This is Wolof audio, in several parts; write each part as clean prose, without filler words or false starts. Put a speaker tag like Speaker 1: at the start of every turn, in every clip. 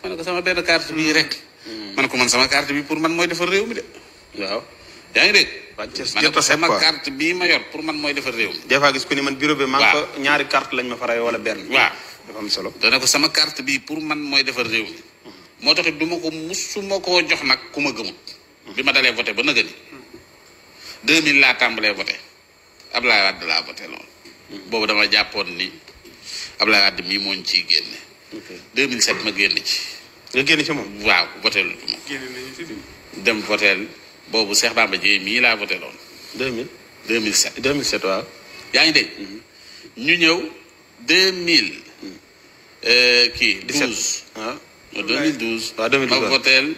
Speaker 1: ma ne ko sama benn carte bii rek. ma ne ko man sama carte bi pour man mooy defar réew mi de. waaw yaa ngi dégg. ma ne ko sama carte bii ma yor pour man mooy defar réew mi.
Speaker 2: des fois gis ku ni man bureau bi. maa ko ñaari carte lañ ma faray wala benn.
Speaker 1: waaw
Speaker 2: dafa am solo.
Speaker 1: dana ko sama carte bii pour man mooy defar réew mi. moo taxit du ma ko musuma koo jox nag ku ma gëmut. bi ma dalee voté ba nëgë ni 2000 laa tàmbalee voté Ablaye Wade laa voté loolu. boobu dama jàppoon ni Ablaye Wade mii moo ñu ciy génne. 2007 ma génn ci.
Speaker 2: nga génn ci moom.
Speaker 1: waaw voté lu ci moom. dem voté boobu Cheikh Bamba Dièye mii laa voté loolu. 2007.
Speaker 2: 2007 waaw.
Speaker 1: yaa ngi dégg. ñu ñëw 2000. kii 12.
Speaker 2: waaw
Speaker 1: 2012.
Speaker 2: waaw 2012
Speaker 1: ma voté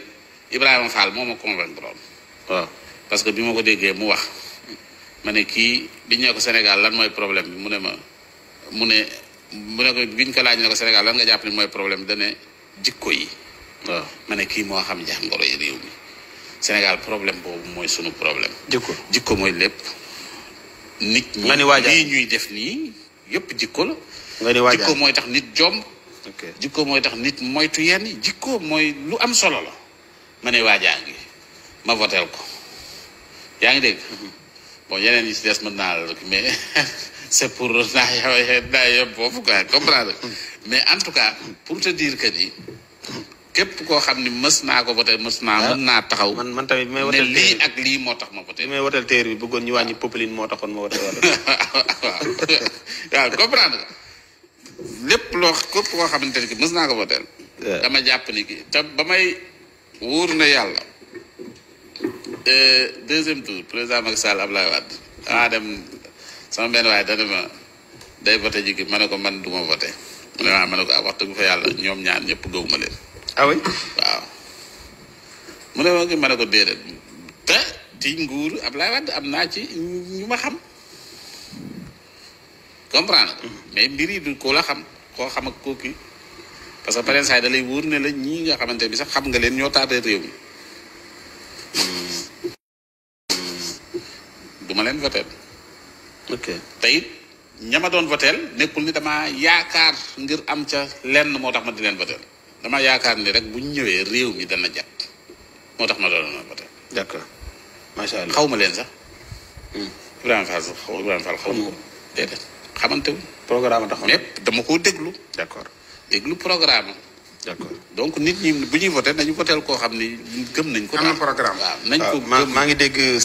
Speaker 1: Ibrahima Fall moo ma convaincre lool.
Speaker 2: waaw
Speaker 1: parce que bi ma ko déggee mu wax ma ne kii bi ñu ne ko Sénégal lan mooy problème bi mu ne ko bi ñu ko laaj ne ko Sénégal lan nga jàpp ni mooy problème bi da ne jikko yi. waaw ma ne kii moo xam jàngoro yi réew mi Sénégal problème boobu mooy sunu problème. jikko mooy lépp. nit ñi lii ñuy def nii yëpp jikko la.
Speaker 2: nga ni waajal
Speaker 1: jikko mooy tax nit jomb. jikko mooy tax nit moytu yenn jikko mooy lu am solo la. ma ne waajaa ngi ma voteel ko yaa ngi dégg. bon yeneen yi si des mën naa la mais c'est pour naa yem foofu quoi comprendre mais en tout cas pour te dire que ni képp koo xam ni mës naa ko voté mën naa taxaw.
Speaker 2: man tamit bi may
Speaker 1: voté ne lii ak lii moo tax ma voté.
Speaker 2: bi may voté téer bi bëggoon ñu wàññi populine moo taxoon ma voté wala.
Speaker 1: waaw comprendre lépp loo képp koo xamante ni ki mës naa ko voté. dama jàpp ni ki te ba may wóor na yàlla. deuxième tour président Macky Sall Ablaye Wade damaa dem sama benn waaye dana ma day voté ji ma ne ko man du ma voté mu ne ma ne ko wax dëgg fa yàlla ñoom ñaar ñëpp gëwuma leen.
Speaker 2: ah oui
Speaker 1: waaw mu ne ma ne ko déedéet te ci nguur Ablaye Wade am naa ci ñu ma xam comprendre mais mbir yi du ko la xam koo xam ak kooki parce que pareen saa da lay wóor ne la ñii nga xamante bi sax xam nga leen ñoo taatee réew mi. duma leen voté.
Speaker 2: ok
Speaker 1: te it ña ma doon voté nekkul ni dama yaakaar ngir am ca lenn moo tax ma di leen voté dama yaakaar ni rek bu ñu ñëwee réew mi dana jat moo tax ma doon voté.
Speaker 2: d'accord macha allah
Speaker 1: xaw ma leen sax. Ibrahima Fall sax xaw ma ko. déedéet xamante wu.
Speaker 2: programme taxaw na
Speaker 1: mais dama koo déglu.
Speaker 2: d'accord
Speaker 1: déglu programme.
Speaker 2: d'accord
Speaker 1: donc nit ñi bu ñuy voté nañu voté koo xam ni gëm nañ ko.
Speaker 2: am na programme
Speaker 1: waaw nañ ko
Speaker 2: maa ngi dégg.